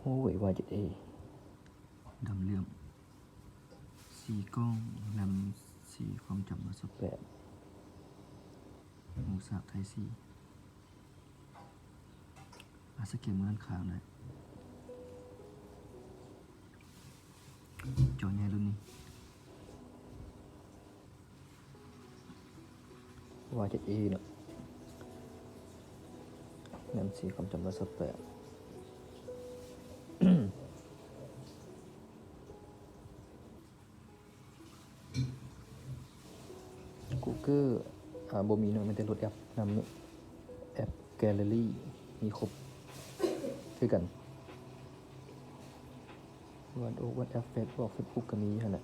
ໂອ້ຍ ວາຍເຈັດເອ ດຳເຫຼື້ອມ ສີ່ກ້ອງ ແຣມສີ່ ຄວາມຈຳຮ້ອຍຊາວແປດ ໝູສາກໄທສີ່ ອາ ສະແກນມື້ດ້ານຂ້າງໄດ້ ຈໍໃຫຍ່ລຸ້ນນີ້ ວາຍເຈັດເອເນາະ ແຣມສີ່ ຄວາມຈຳຮ້ອຍຊາວແປດ ກູເກີ ອາ ບໍ່ມີເນາະ ມີແຕ່ໂຫຼດແອັບນຳເນາະ ແອັບແກລເລີຣີມີຄົບຄືກັນ ວັດໂອ ວັດແອັບ ເຟສບຸກ ເຟສບຸກກໍມີຫັ້ນແຫຼະ.